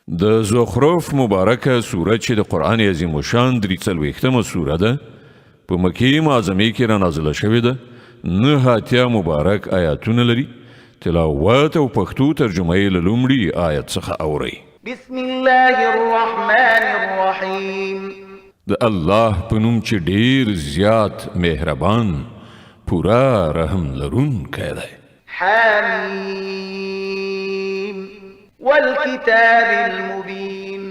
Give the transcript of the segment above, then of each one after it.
د زخرف مبارکه سوره چې د قرآن عظیم الشان درې څلوېښتمه سوره ده، په مکې معظمې کې را نازله شوې ده. 89 مبارک آیاتونه لري. تلاوت او پښتو ترجمه یې له لومړي آیت څخه اورئ. بسم الله الرحمن الرحیم. د الله په نوم چې ډیر زیات مهربان، پوره رحم لرونکی دی. حامیم والكتاب المبين.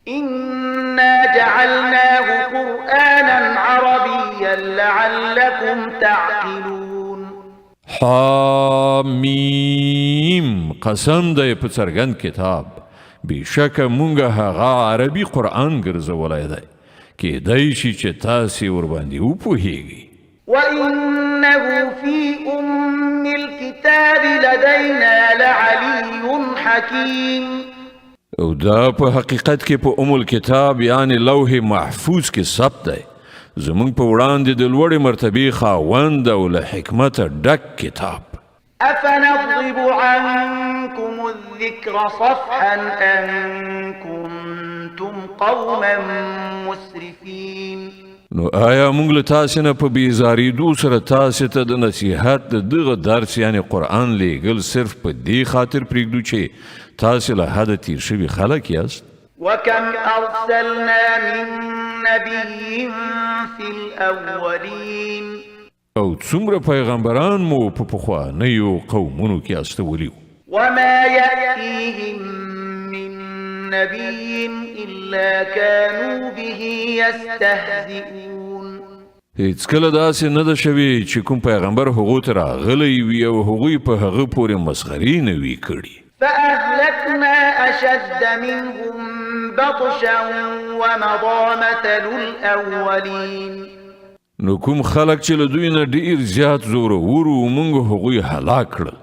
إنا جعلناه قرآنا عربيا لعلكم تعقلون. حامیم، قسم دی په څرګند کتاب، بېشکه مونږ هغه عربي قرآن ګرځولی دی، کېدای شي چې تاسې ورباندې وپوهیږئ. وإنه في أم الكتاب لدينا لعلي حكيم. او دا په حقیقت کې په ام الکتاب یعنی لوح محفوظ کې ثبت دی، زمونږ په وړاندې د لوړې مرتبې خاوند او له حکمته ډک کتاب. أفنضرب عنكم الذكر صفحا أن كنتم قوما مسرفين. نو آیا موږ له تاسې نه په بیزاریدو سره تاسې ته د نصیحت د دغه درس یعنی قرآن لیږل صرف په دې خاطر پرېږدو چې تاسې له حده تیر شوي خلک یاست؟ وكم أرسلنا من نبي في الأولين. او څومره پیغمبران مو په پخوانیو قومونو کې استولي وو. وما يأتيهم من نبي إلا كانوا به يستهزئون. هیڅکله داسې نه ده شوې چې کوم پیغمبر هغو ته راغلی وي او هغوی په هغه پورې مسخرې نه وي کړي. فأهلكنا أشد منهم بطشا ومضى مثل الأولين. نو کوم خلک چې له دوی نه ډیر زیات زورور وو، موږ هغوی هلاک کړل.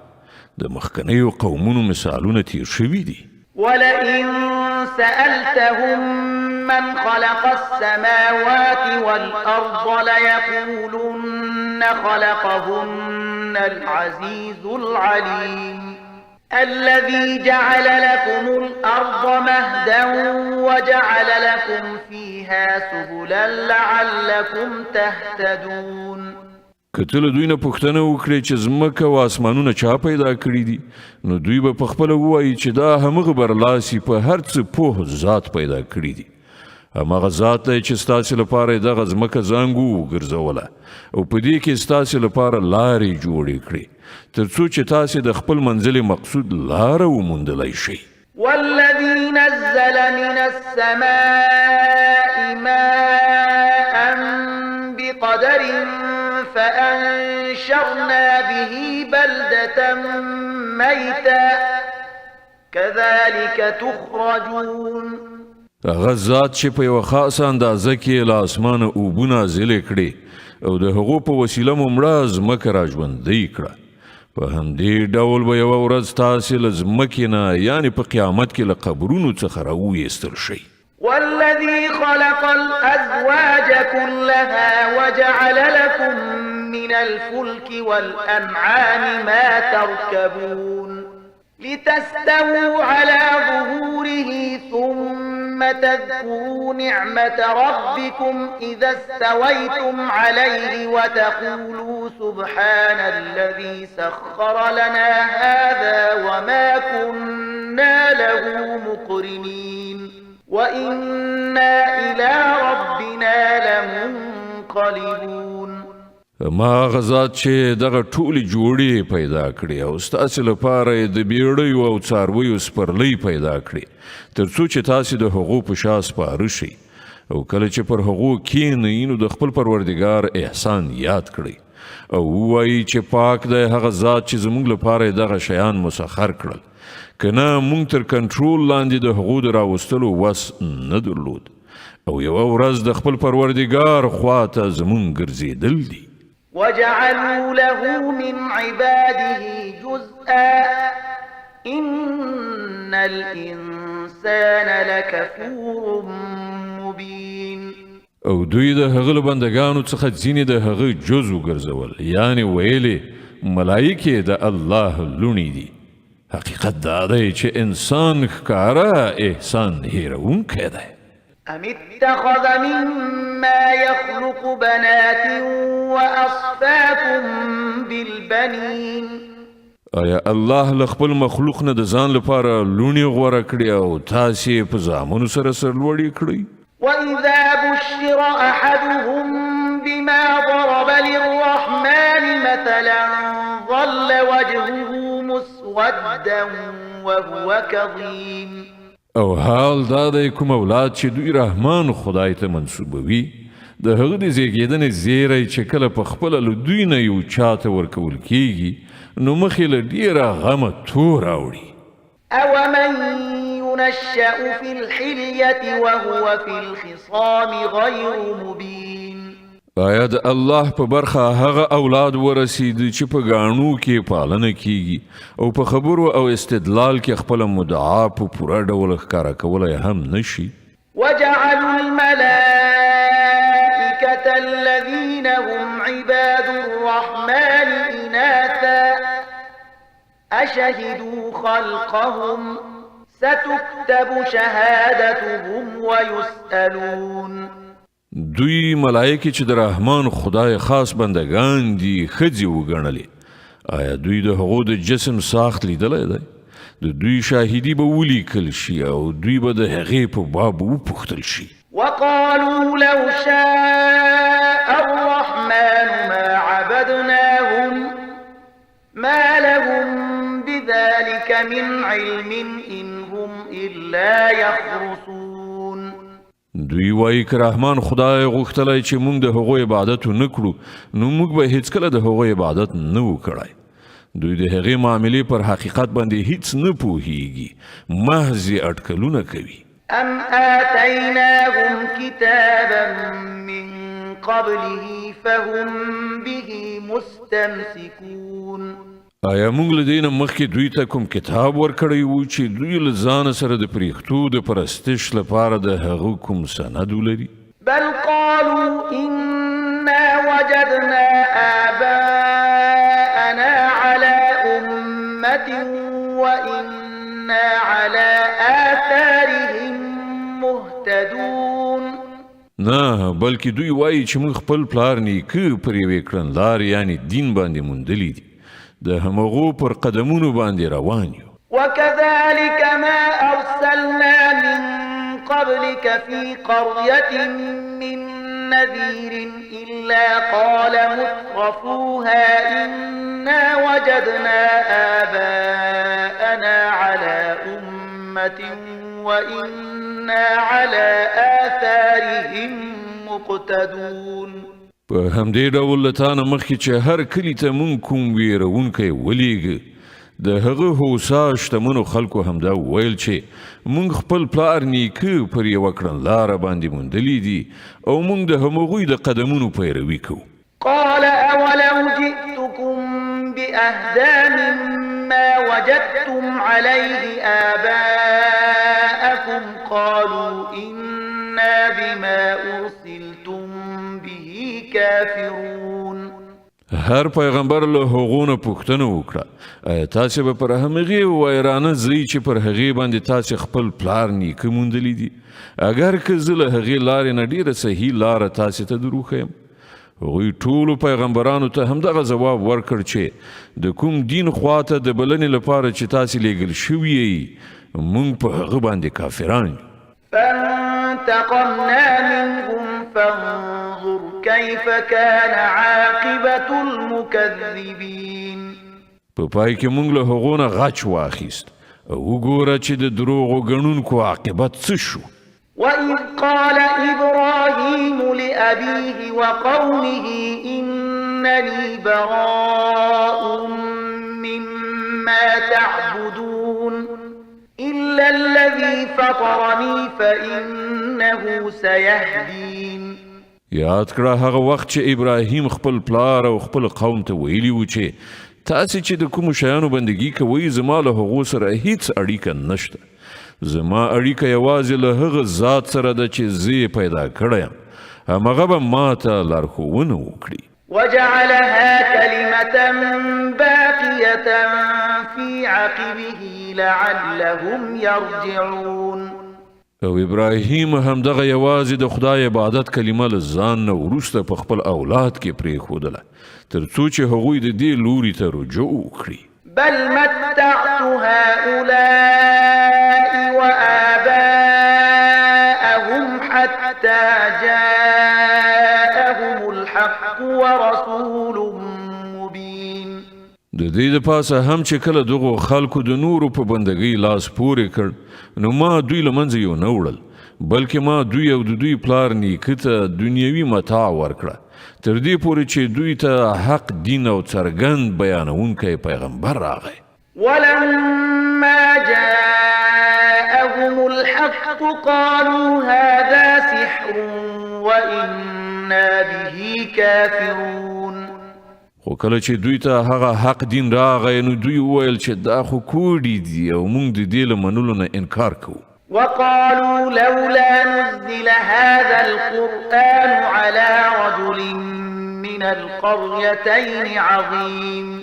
د مخکنیو قومونو مثالونه تیر شوي دي. ولئن سألتهم من خلق السماوات والأرض ليقولن خلقهن العزيز العليم الذي جعل لكم الأرض مهدا وجعل لكم فيها سبلا لعلكم تهتدون. که ته له دوی نه پوښتنه وکړې چې ځمکه او اسمانونه چا پیدا کړي دي، نو دوی به پخپله ووایي چې دا همغه برلاسي په هر څه پوه ذات پیدا کړي دي. همغه ذات دی چې ستاسې لپاره یې دغه ځمکه زانګو وګرځوله او په دې کې ستاسې لپاره لارې جوړې کړې، تر څو چې تاسې د خپل منزل مقصود لاره وموندلی شئ. والذي نزل من السماء ماء بقدر فأنشرنا به بلدة ميتا كذلك تخرجون. هغه ذات چې په یوه خاصه اندازه کې له اسمانه اوبه نازلې کړې او د هغو په وسیله مو مړه ځمکه را ژوندۍ کړه، په همدې ډول به یوه ورځ تاسې له ځمکې نه یعنې په قیامت کې له قبرونو څخه راویستل شئ. والذي خلق الأزواج كلها وجعل لكم من الفلك والأنعام ما تركبون لتستووا على ظهوره ثم تذكروا نعمة ربكم إذا استويتم عليه وتقولوا سبحان الذي سخر لنا هذا وما كنا له مقرنين وإنا إلى ربنا لمنقلبون. ما هغه ذات چې دغه ټولې جوړې پیدا کړې او ستاسې لپاره یې د بیړیو او څارویو سپرلۍ پیدا کړې، تر څو چې تاسې د هغو په شا سپاره شئ او کله چې پر هغو کینئ نو د خپل پروردګار احسان یاد کړئ او ووایئ چې پاک دی هغه ذات چې زموږ لپاره یې دغه شیان مسخر کړل، که نه موږ تر کنټرول لاندې د هغو د راوستلو وس نه درلود، او یوه ورځ د خپل پروردګار خواته زموږ ګرځېدل دي. وجعلوا له من عباده جزءا إن الإنسان لكفور مبين. او دوی د هغه له بندګانو څخه ځینې د هغه جز وګرځول، یعنې ویلې ملایکې د الله لوڼې دي. حقیقت دا دی چې انسان ښکاره احسان هیرونکی دی. ام اتخذ مما يخلق بنات واصفاكم بالبنين. آیا الله له خپل مخلوق نه د ځان لپاره لوڼې غوره کړې او تاسې یې په زامنو سره سرلوړي کړئ؟ وإذا بشر أحدهم بما ضرب للرحمن مثلا ظل وجهه مسودا وهو كظيم. او حال دا دی کوم اولاد چې دوی رحمان خدای ته منسوبوي، د هغه د زیږېدنې زیری چې کله په خپله له دوی نه یو چاته ورکول کیږي، نو مخ یې له ډېره غمه تور اوړي. أومن ينشأ في الحلية وهو في الخصام غير مبين. آیا د الله په برخه هغه اولاد ورسید چې په ګاڼو کې پالنه کیږي او په خبرو او استدلال کې خپله مدعا په پوره ډول ښکاره کولی هم نشي؟ وجعلوا الملائكة الذين هم عباد الرحمن إناثا أشهدوا خلقهم ستكتب شهادتهم ويسألون. دوی ملائکې چې د رحمان خدای خاص بندگان دي ښځې وګڼلې. آیا دوی د هغو د جسم ساخت لیدلی دی؟ د دوی شاهدي به ولیکل شي او دوی به د هغې په باب وپوښتل شي. وقالوا لو شاء الرحمن ما عبدناهم ما لهم بذلك من علم إن هم إلا يخرصون. دوی وایي که رحمان خدای غوښتلی چې موږ د هغو عبادت ونه کړو، نو موږ به هیڅکله د هغو عبادت نه وو کړی. دوی د هغې معاملې پر حقیقت باندې هیڅ نه پوهیږي، محض یې اټکلونه کوي. أم آتيناهم كتابا من قبله فهم به مستمسكون. آیا موږ له دې نه مخکې دوی ته کوم کتاب ورکړی وو چې دوی له ځانه سره د پرېښتو د پرستش لپاره د هغه کوم سند ولري؟ بل قالوا إنا وجدنا آباءنا على أمة وإنا على آثارهم مهتدون. نه، بلکې دوی وایي چې موږ خپل پلار نیکه پر یوې کړنلارې یعنې دین باندې موندلي دي، د همغو پر قدمونو باندې روان یو. وكذلك ما أرسلنا من قبلك في قرية من نذير إلا قال مترفوها إنا وجدنا آباءنا على أمة وإنا على آثارهم مقتدون. په همدې ډول له تا نه مخکې چې هر کلي ته مونږ کوم ویرونکی ولیږه، د هغه هوسا شتمنو خلکو همدا ویل چې مونږ خپل پلار نیکه پر یوه کړنلاره باندې موندلي دي او مونږ د همغوی د قدمونو پیروي کوو. قال أولو جئتكم بأهدى مما وجدتم عليه آباءكم قالوا إنا بما أرسلتم به كافرون. هر پیغمبر له هغو نه پوښتنه وکړه، آیا تاسې به پر همغې ویرانه ځئ چې پر هغې باندې تاسې خپل پلار نیکه موندلي دي؟ اګر که زه له هغې لارې نه ډېره صحیح لاره تاسې ته دروښیم. هغوی ټولو پیغمبرانو ته همدغه ځواب ورکړ چې د کوم دین خواته د بلنې لپاره چې تاسې لیږل شوي یئ، موږ په هغه باندې کافران یو. فانتقمنا منهم فانظر كيف كان عاقبة المكذبين. په پای کې موږ له هغو نه غچ واخیست او وګوره چې د دروغو ګڼونکو عاقبت څه شو. وإذ قال إبراهيم لأبيه وقومه إنني براء مما تعبدون إلا الذي فطرني فإنه سيهدين. یاد کړه هغه وخت چې ابراهیم خپل پلار او خپل قوم ته ویلي وو چې تاسې چې د کومو شیانو بندګي کوئ، زما له هغو سره هیڅ اړیکه نشته. زما اړیکه یوازې له هغه ذات سره ده چې زه یې پیدا کړی یم، همغه به ما ته لارښوونه وکړي. وجعلها كلمة باقية في عقبه لعلهم يرجعون. او ابراهیم هم دغه یوازې د خدای عبادت کلمه له ځان نه وروسته په خپل اولاد کې پرېښودله، تر څو چې هغوی د دې لوري ته رجوع وکړي. بل متعت هؤلاء وآباءهم حتى جاءهم الحق ورسول مبين. د دې د پاسه هم چې کله دغو خلکو د نورو په بندګۍ لاس پورې کړ، نو ما دوی له منځه یو نه وړل، بلکې ما دوی او د دوی پلار نیکه ته دنیوي متاع ورکړه، تر دې پورې چې دوی ته حق دین او څرګند بیانونکی پیغمبر راغی. ولما جاءهم الحق قالوا هذا سحر وإنا به كافرون. خو کله چې دوی ته هغه حق دین راغی، نو دوی وویل چې دا خو کوډې دي او موږ د دې له منلو نه انکار کوو. وقالوا لولا نزل هذا القرآن على رجل من القريتين عظيم.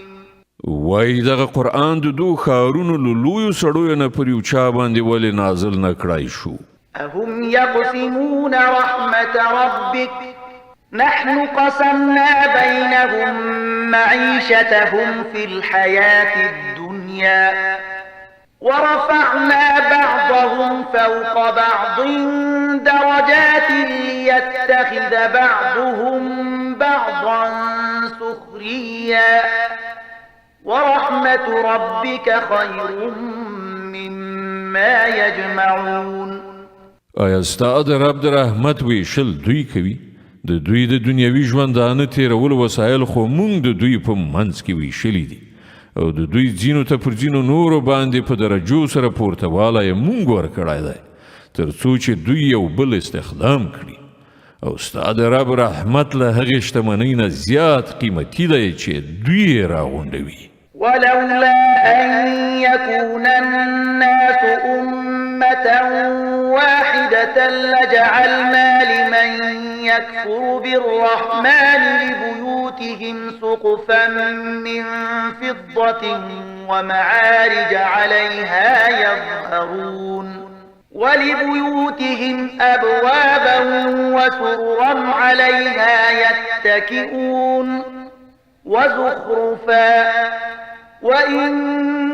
وایي دغه قرآن د دوو ښارونو له لویو سړیو نه پر یو چا باندې ولې نازل نه کړای شو؟ أهم يقسمون رحمة ربك نحن قسمنا بينهم معيشتهم في الحياة الدنيا ورفعنا بعضهم فوق بعض درجات ليتخذ بعضهم بعضا سخريا ورحمة ربك خير مما يجمعون. آیا ستا د رب د رحمت ویشل دوی کوي؟ د دوی د دنیوي ژوندانه تېرولو وسایل خو موږ د دوی په منځ کې ویشلي دي، او د دوی ځینو ته پر ځینو نورو باندې په درجو سره پورته والی موږ ورکړی دی، تر څو چې دوی یو بل استخدام کړي. او ستا د رب رحمت له هغې شتمنۍ نه زیات قیمتي دی چې دوی یې راغونډوي. ولولا أن يكون الناس أمة واحدة لجعلنا لمن يكفر بالرحمن لبيوتهم سقفا من فضة ومعارج عليها يظهرون ولبيوتهم أبوابا وسررا عليها يتكئون وزخرفا وإن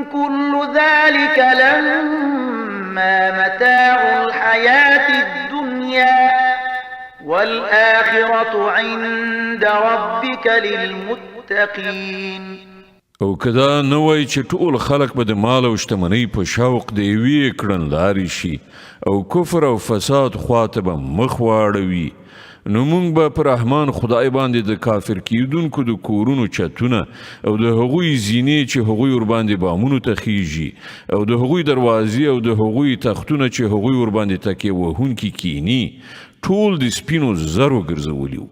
كل ذلك لما متاع الحياة الدنيا والآخرة عند ربك للمتقين. او که دا نه وای چې ټول خلک به د مال او شتمنۍ په شوق د یوې کړنلارې شي او کفر او فساد خواته به مخ واړوي، نو موږ به پر رحمان خدای باندې د کافر کیدونکو د کورونو چتونه او د هغوی زینې چې هغوی ورباندې بامونو ته خیژي او د هغوی دروازې او د هغوی تختونه چې هغوی ورباندې تکیه وهونکي کیني ټول د سپینو زرو ګرځولي وو.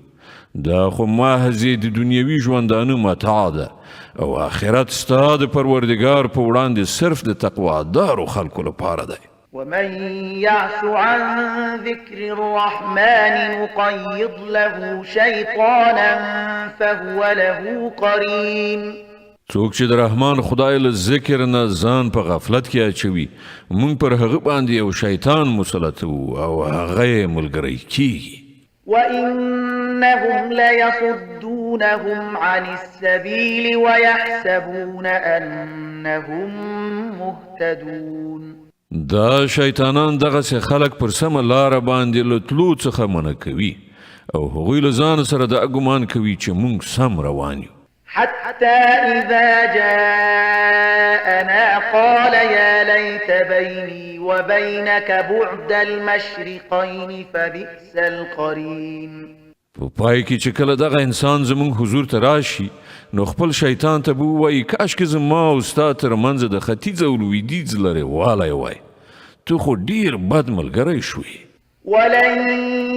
دا خو محض د دنیوي ژوندانه متاع ده او آخرت ستا د پروردګار په وړاندې صرف د تقوادارو خلکو لپاره دی. ومن يعش عن ذكر الرحمن نقيض له شيطانا فهو له قرين. څوک چې د رحمان خدای له ذکر نه ځان په غفلت کې اچوي، موږ پر هغه باندې یو شیطان مسلطوو او هغه یې ملګری کیږي. وإنهم ليصدونهم عن السبيل ويحسبون أنهم مهتدون. دا شیطانان دغسې خلک پر سمه لاره باندې له تلو څخه منع کوي او هغوی له ځان سره دا ګمان کوي چې موږ سم روان یو. حتى إذا جاءنا قال يا ليت بيني وبينك بعد المشرقين فبئس القرين. په پای کې چې کله دغه انسان زموږ حضور ته راشي، نو خپل شیطان ته به ووایي کاشکې زما او ستا تر منځ د ختیځ او لویدیځ لرې والی وای، ته خو ډیر بد ملګری شوې. ولن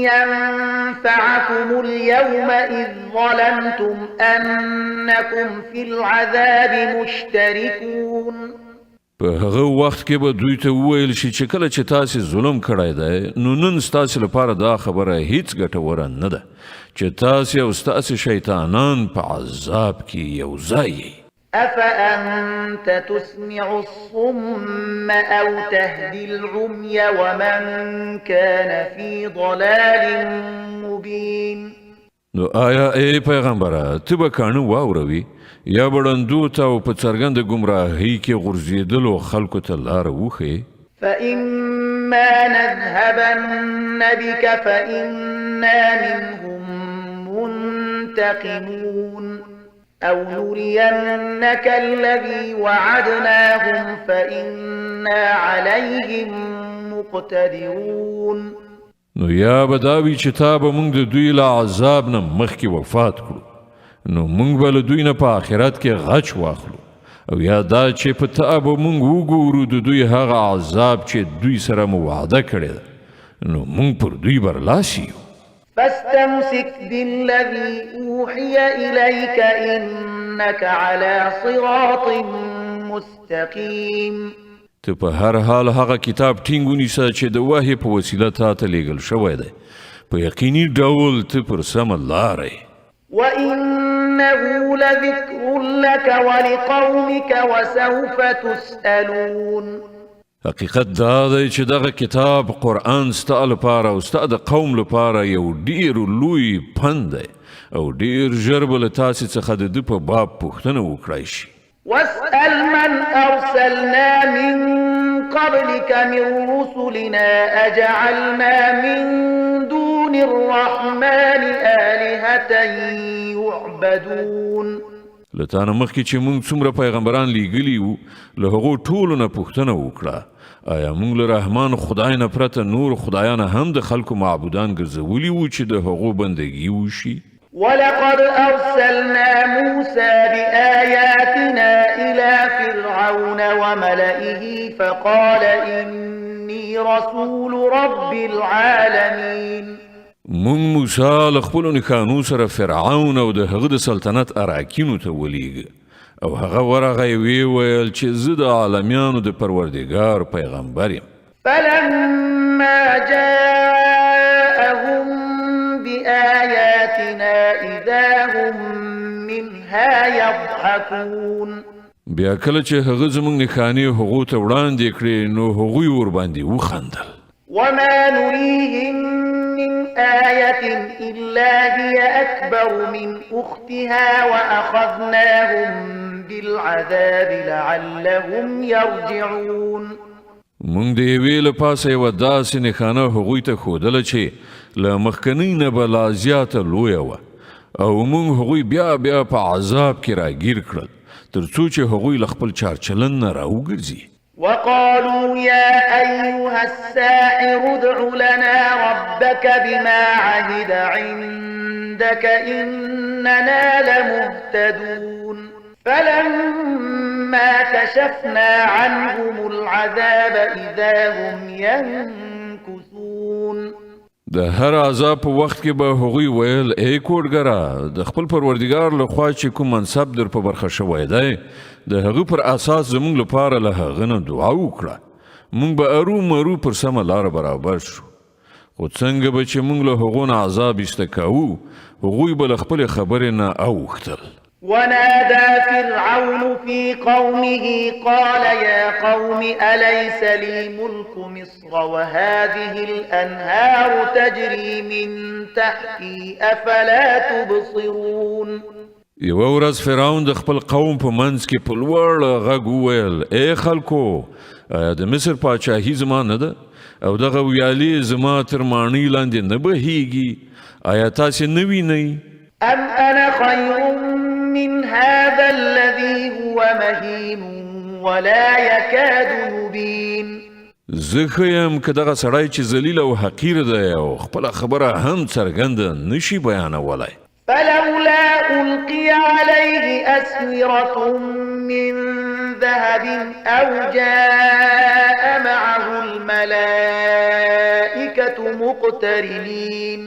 ينفعكم اليوم إذ ظلمتم أنكم في العذاب مشتركون. په هغه وخت کې به دوی ته وویل شي چې کله چې تاسې ظلم کړی دی، نو نن ستاسې لپاره دا خبره هیڅ ګټوره نه ده چې تاسې او ستاسې شیطانان په عذاب کې یو ځای یئ. أفأنت تسمع الصم أو تهدي العمي ومن كان في ضلال مبين؟ نو آیا ای پیغمبره، ته به کاڼه واوروي یا به ړندو ته او په څرګنده ګمراهۍ کې غورځېدلو خلکو ته لاره وښیې؟ فإما نذهبن بك فإنا منهم منتقمون أو نرينك الذي وعدناهم فإنا عليهم مقتدرون. نو یا به دا وي چې تا به موږ د دوی له عذاب نه مخکې وفات کړو، نو موږ به له دوی نه په آخرت کې غچ واخلو، او یا دا چې په تا به موږ وګورو د دوی هغه عذاب چې دوی سره مو وعده کړې ده، نو موږ پر دوی برلاسي یو. فاستمسك بالذي أوحي إليك إنك على صراط مستقيم. ته په هر حال هغه کتاب ټینګ ونیسه چې د وحی په وسیله تا ته لیږل شوی دی، په یقیني ډول ته پر سمه لاره یې. وإنه لذكر لك ولقومك وسوف تسألون. حقیقت دا دی چې دغه کتاب قرآن ستا لپاره او ستا د قوم لپاره یو ډیر لوی پند دی، او ډیر ژر به له تاسې څخه د ده په باب پوښتنه وکړای شي. واسأل من أرسلنا من قبلك من رسلنا أجعلنا من دون الرحمن آلهة يعبدون. له تا نه مخکې چې موږ څومره پیغمبران لیږلي وو، له هغو ټولو نه پوښتنه وکړه، آیا موږ له رحمان خدای نه پرته نور خدایان هم د خلکو معبودان ګرځولي وو چې د هغو بندګي وشي؟ ولقد أرسلنا موسى بآياتنا إلى فرعون وملئه فقال إني رسول رب العالمين. موږ موسی له خپلو نښانو سره فرعون او د هغه د سلطنت اراکینو ته ولیږه، او هغه ورغی ویې ویل چې زه د عالمیانو د پروردګار پیغمبر یم. فلما جاءهم بآياتنا إذا هم منها يضحكون. بیا کله چې هغه زموږ نښانې هغو ته وړاندې کړې، نو هغوی ورباندې وخندل. وما نريهم من آية إلا هي أكبر من أختها وأخذناهم بالعذاب لعلهم يرجعون. موږ د یوې له پاسه یوه داسې نښانه هغوی ته ښودله چې له مخکنۍ نه به لا زیاته لویه وه، او موږ هغوی بیا بیا په عذاب کې راګیر کړل تر څو چې هغوی له خپل چارچلن نه راوګرځي. وقالوا يا أيها الساحر ادع لنا ربك بما عهد عندك إننا لمهتدون. فلما كشفنا عنهم العذاب إذا هم ينكثون. د هر عذاب په وخت کې به هغوی ویل، ای کوډګره، د خپل پروردګار له خوا چې کوم منصب در په برخه شوی دی، د هغه پر اساس زموږ لپاره له هغه نه دعا وکړه، موږ به ارو مرو پر سمه لاره برابر شو. خو څنګه به چې موږ له هغو نه عذاب ایسته کوو، هغوی به له خپلې خبرې نه اوښتل. ونادى فرعون في قومه قال يا قوم أليس لي ملك مصر وهذه الأنهار تجري من تحتي أفلا تبصرون. یوه ورځ فرعون د خپل قوم په منځ کې په لوړ غږ وویل، ای خلکو، آیا د مصر پاچاهي زما نه ده او دغه ویالې زما تر ماڼۍ لاندې نه بهیږي؟ آیا تاسې نه وینئ؟ أم أنا خير من هذا الذي هو مهين ولا يكاد يبين. زه ښه یم که دغه سړی چې ذلیل او حقیر دی او خپله خبره هم څرګنده نشي بیانولی. فلولا ألقي عليه أسورة من ذهب أو جاء معه الملائكة مقترنين.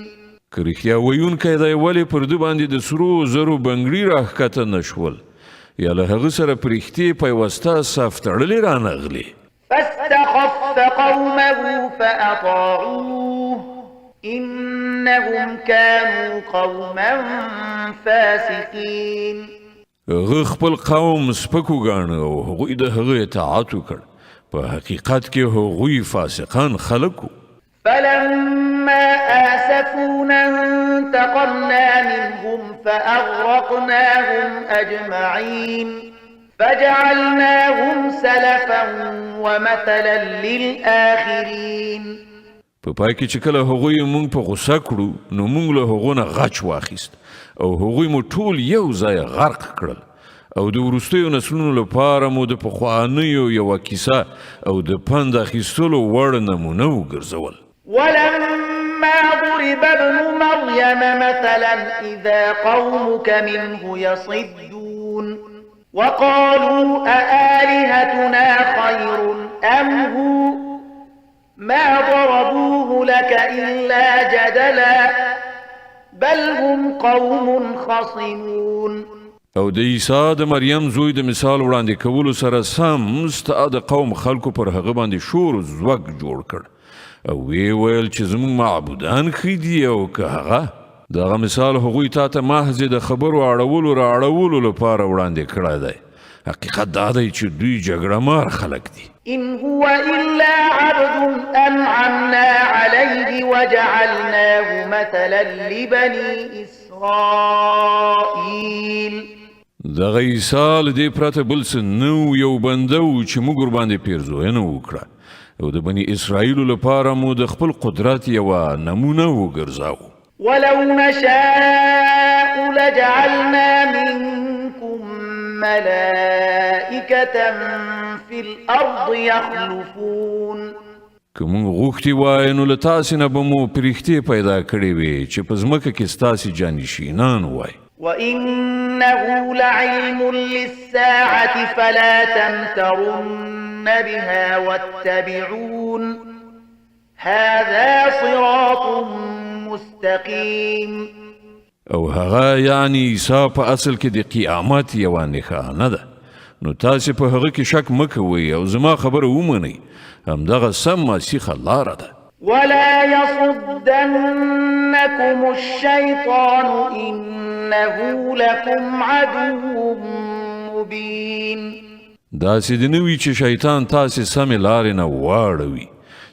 که رښتیا ویونکی دی، ولې پر ده باندې د سرو زرو بنګړي راښکته نه شول، یا له هغه سره پرښتې پیوسته صف تړلې رانغلې؟ فاستخف قومه فأطاعوه إنهم كانوا قوما فاسقين. هغه خپل قوم سپک وګاڼه او هغوی د هغه اطاعت وکړ. په حقیقت کې هغوی فاسقان خلک وو. فلما آسفونا انتقمنا منهم فأغرقناهم أجمعين فجعلناهم سلفا ومثلا للآخرين. په پای کې چې کله هغوی مونږ په غوسه کړو، نو مونږ له هغو نه غچ واخیست او هغوی مو ټول یو ځای غرق کړل، او د وروستیو نسلونو لپاره مو د پخوانیو یوه کیسه او د پند اخیستلو وړ نمونه وګرځول. ولما ضرب ابن مريم مثلا إذا قومك منه يصدون وقالوا أآلهتنا خير أم هو ما ضربوه لك إلا جدلا بل هم قوم خصمون. او د عیسی د مریم زوی د مثال وړاندې کولو سره سم ستا د قوم خلکو پر هغه باندې شور او ځوږ جوړ کړ او ویې ویل چې زموږ معبودان ښه دي او که هغه. دغه مثال هغوی تا ته محض د خبرو اړولو را اړولو لپاره وړاندې کړی دی. حقیقت دا دی چې دوی جګړه مار خلک دي. إن هو إلا عبد أنعمنا عليه وجعلناه مثلا لبني إسرائيل. دغه عیسی له دې پرته بل څه نه و، یو بنده و چې موږ ورباندې پیرزوینه وکړه او د بني اسرائیلو لپاره مو د خپل قدرت یوه نمونه وګرځاوه. ولو نشاء لجعلنا منكم ملائكة في الأرض يخلفون. که موږ غوښتي وای نو له تاسې نه به مو پرښتې پیدا کړې وې چې په ځمکه کې ستاسې جانشینان وای. وإنه لعلم للساعة فلا تمترن بها واتبعون هذا صراط مستقيم. او هغه یعنی عیسی په اصل کې د قیامت یوه نښانه ده، نو تاسې په هغه کې شک مه کوئ او زما خبره ومنئ، همدغه سمه سیخه لاره ده. ولا يصدنكم الشيطان إنه لكم عدو مبين. داسې دې نه وي چې شیطان تاسې سمې لارې نه واړوي،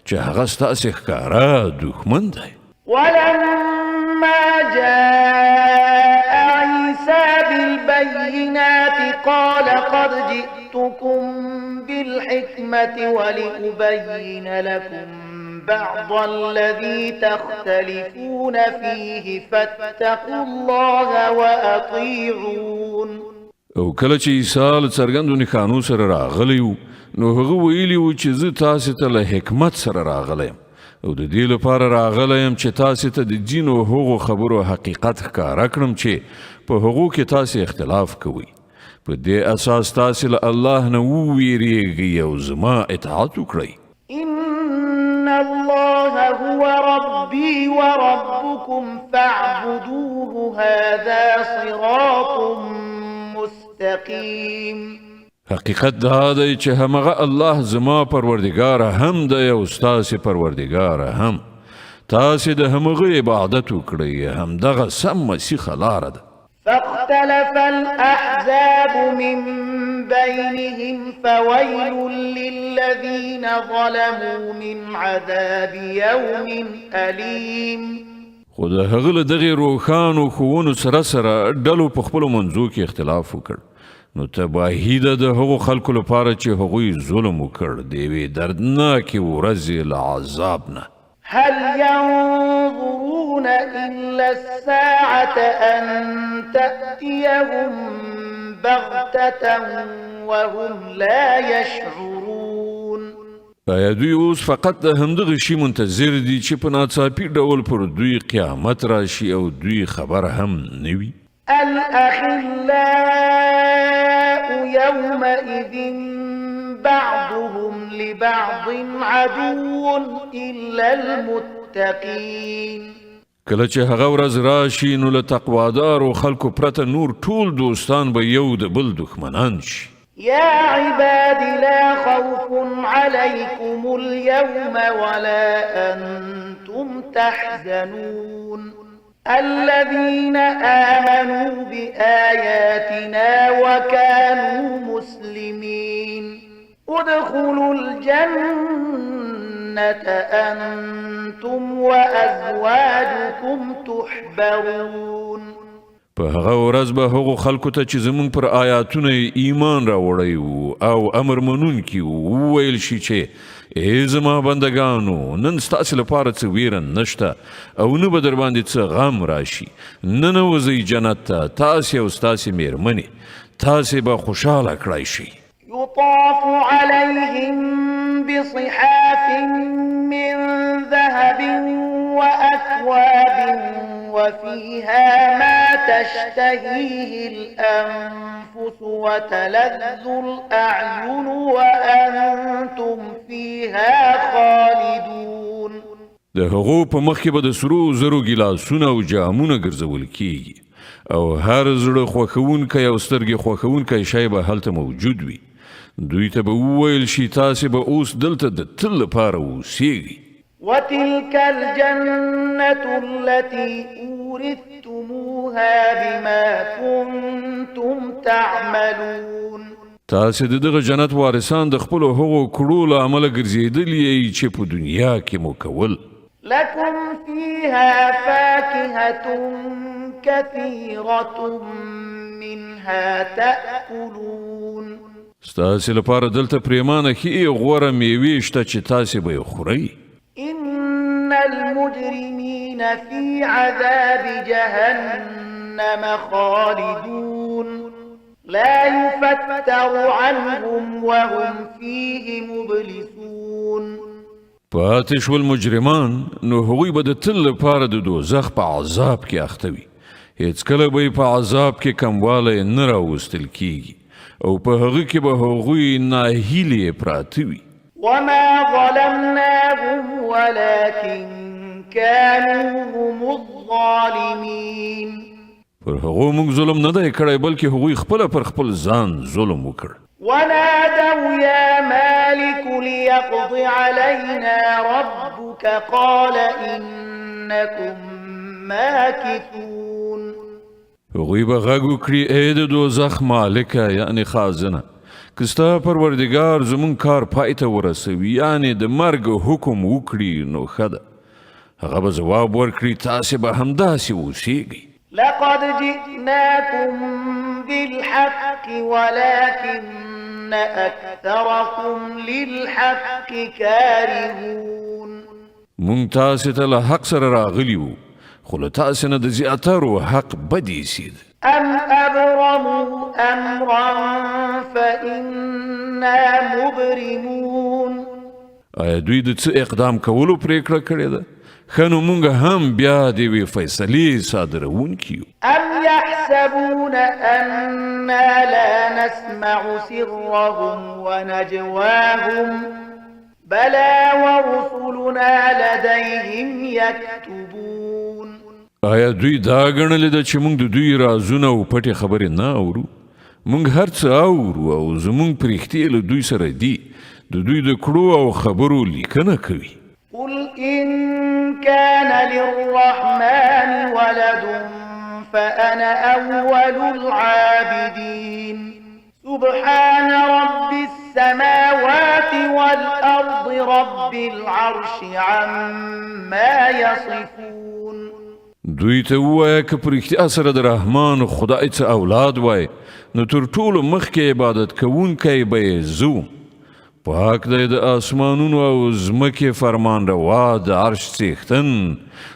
چې هغه ستاسې ښکاره دښمن دی. ولما جاء عيسى بالبينات قال قد جئتكم بالحكمة ولأبين لكم بعض الذي تختلفون فيه فاتقوا الله وأطيعون. او کله چې عیسی له څرګندو نښانو سره راغلی و، نو هغه ویلي و چې زه تاسې ته له حکمت سره راغلی یم او د دې لپاره راغلی یم چې تاسې ته د ځینو هغو خبرو حقیقت ښکاره کړم چې په هغو کې تاسې اختلاف کوئ. په دې اساس تاسې له الله نه وویریږئ او زما اطاعت وکړئ. إن الله هو ربي وربكم فاعبدوه هذا صراط مستقيم. حقیقت دا دی چې همغه الله زما پروردګار هم دی او ستاسې پروردګار هم. تاسې د همغه عبادت وکړئ، همدغه سمه سیخه لاره ده. فاختلف الأحزاب من بينهم فويل للذين ظلموا من عذاب يوم أليم. خو د هغه له دغې روښانو ښوونو سره سره ډلو په خپلو منځو کې اختلاف وکړ، نو تباهي ده د هغو خلکو لپاره چې هغوی ظلم وکړ د یوې دردناکې ورځې له عذاب نه. هل ينظرون إلا الساعة أن تأتيهم بغتة وهم لا يشعرون. آیا دوی اوس فقط د همدغه شي منتظر دي چې په ناڅاپي ډول پر دوی قیامت راشي او دوی خبر هم نه وي؟ الأخلاء يومئذ بعضهم لبعض عدو إلا المتقين. کله چې هغه ورځ راشي نو له تقوادارو خلکو پرته نور ټول دوستان به یو د بل دښمنان شي. يا عباد لا خوف عليكم اليوم ولا أنتم تحزنون. الذين آمنوا بآياتنا وكانوا مسلمين. ادخلوا الجنة أنتم وأزواجكم تحبرون. په هغه ورځ به هغو خلکو ته چې زمونږ پر آیاتونو ایمان راوړی وو او امر منونکي وو وویل شي چې ای زما بندګانو، نن ستاسې لپاره څه ویره نشته او نه به در باندې څه غم راشي. ننوځئ جنت ته، تاسې او ستاسې میرمنې، تاسې به خوشحاله کړای شئ. يطاف عليهم بصحاف من ذهب وأكواب وفيها ما تشتهيه الأنفس وتلذ الأعين وأنتم فيها خالدون. د هغو په مخ کې به د سرو زرو ګیلاسونه او جامونه ګرځول کیږي او هر زړه خوښوونکی او سترګې خوښوونکی شی به هلته موجود وي. دوی ته به وویل شي تاسې به اوس دلته د تل لپاره اوسیږئ. وتلك الجنة التي أورثتموها بما كنتم تعملون. تاسې د دغه جنت وارثان د خپلو هغو کړو له امله ګرځېدلي یئ چې په دنیا کې مو کول. لكم فيها فاكهة كثيرة منها تأكلون. ستاسې لپاره دلته پریمانه ښې غوره میوې شته چې تاسې به یې خورئ. إن المجرمين في عذاب جهنم خالدون لا يفتر عنهم وهم فيه مبلسون. پاتې شول مجرمان، نو هغوی به د تل لپاره د دوزخ په عذاب کې اخته وي. هیڅکله به یې په عذاب کې کموالی نه راوستل کیږي او په هغه کې به هغوی ناهیلې پراته وي. وما ظلمناهم ولكن كانوا هم الظالمين. پر هغو موږ ظلم نه دی کړی، بلکې هغوی خپله پر خپل ځان ظلم وکړ. ونادوا يا مالك ليقض علينا ربك قال إنكم ماكثون. هغوی به غږ وکړي ای د دوزخ مالکه، یعنې خازنه، که ستا پروردګار زموږ کار پای ته ورسوي، یعنې د مرګ حکم وکړي، نو ښه ده. هغه به ځواب ورکړي تاسې به همداسې اوسیږئ. لقد جئناكم بالحق ولكن أكثركم للحق كارهون. مونږ تاسې ته له حق سره راغلي وو، خو له تاسې نه د زیاترو حق بد ایسېد. أم أبرموا أمرا فإنا مبرمون. آیا دوی د څه اقدام کولو پرېکړه کړې ده؟ ښه نو مونږ هم بیا د یوې فیصلې صادروونکي یو. أم يحسبون أنا لا نسمع سرهم ونجواهم بلى ورسلنا لديهم يكتبون. آیا دوی دا ګڼلې ده چې موږ د دوی رازونه او پټې خبرې نه اورو؟ موږ هر څه اورو او زموږ پرښتې له دوی سره دي، د دوی د کړو او خبرو لیکنه کوي. قل إن كان للرحمن ولد فأنا أول العابدين. سبحان رب السماوات والأرض رب العرش عما يصفون. دوی ته ووایه که په رښتیا سره د رحمان خدای څه اولاد وای، نو تر ټولو مخکې عبادت کوونکی به یې زه وم. پاک دی د آسمانونو او ځمکې فرمان روا، د عرش څښتن،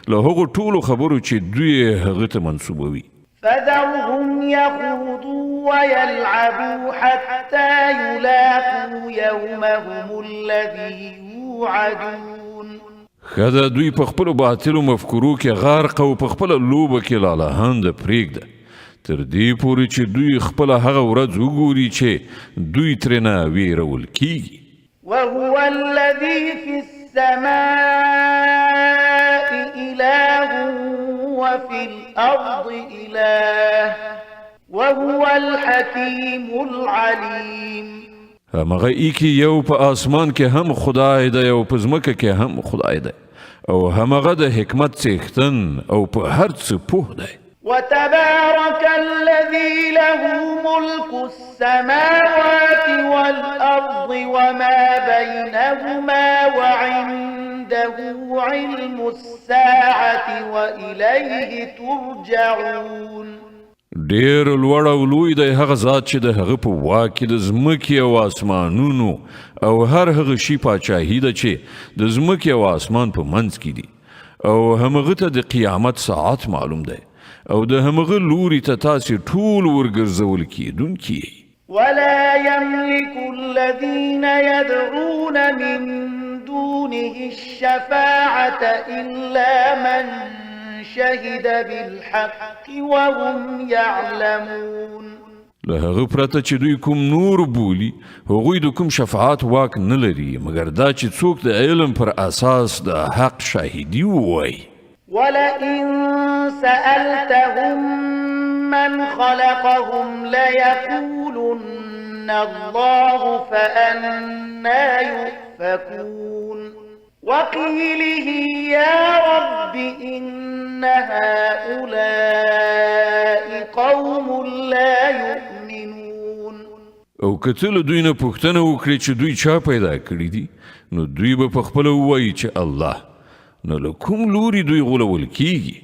له هغو ټولو خبرو چې دوی یې هغه ته منسوبوي. فذرهم يخوضوا ويلعبوا حتى يلاقوا يومهم الذي يوعدون. ښه ده دوی په خپلو باطلو مفکورو کې غرق او په خپله لوبه کې لالهانده پرېږده، تر دې پورې چې دوی خپله هغه ورځ وګوري چې دوی ترېنه ویرول کیږي. وهو الذي في السماء إله وفي الأرض إله وهو الحكيم العليم. همغه ایکی یو په آسمان کې هم خدای دی او په ځمکه کې هم خدای دی، او همغه د حکمت څښتن او په هر څه پوه دی. وتبارك الذي له ملك السماوات والأرض وما بينهما وعنده علم الساعة وإليه ترجعون. ډیر لوړ او لوی دی هغه ذات چې د هغه په واک کې د ځمکې او آسمانونو او هر هغه شي پاچاهي ده چې د ځمکې او آسمان په منځ کې دي، او همغه ته د قیامت ساعت معلوم دی، او د همغه لوري ته تاسې ټول ورګرځول کېدونکي یئ. ولا يملك الذين يدعون من دونه الشفاعة إلا من شهد بالحق وهم يعلمون. له هغه پرته چې دوی کوم نور بولي، هغوی د کوم شفاعت واک نه لري، مګر دا چې څوک د علم پر اساس د حق شاهدي ووایي. ولئن سألتهم من خلقهم ليقولن الله فأنى يؤفكون. وقيله يا رب إن هؤلاء قوم لا يؤمنون. او که ته له دوی نه پوښتنه وکړې چې دوی چا پیدا کړي دي، نو دوی به په خپله ووایي چې الله. نو له کوم لوري دوی غولول کیږي؟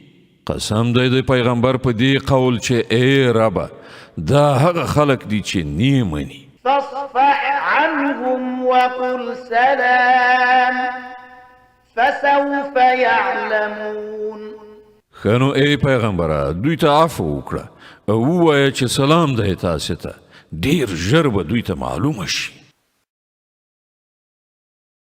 قسم دی د پیغمبر په دې قول چې ای ربه، دا هغه خلک دي چې نه مني. فاصفح عنهم وقل سلام فسوف يعلمون. ښه نو ای پیغمبره، دوی ته عفو وکړه او ووایه چې سلام دی تاسې ته، ډیر ژر به دوی ته معلومه شي.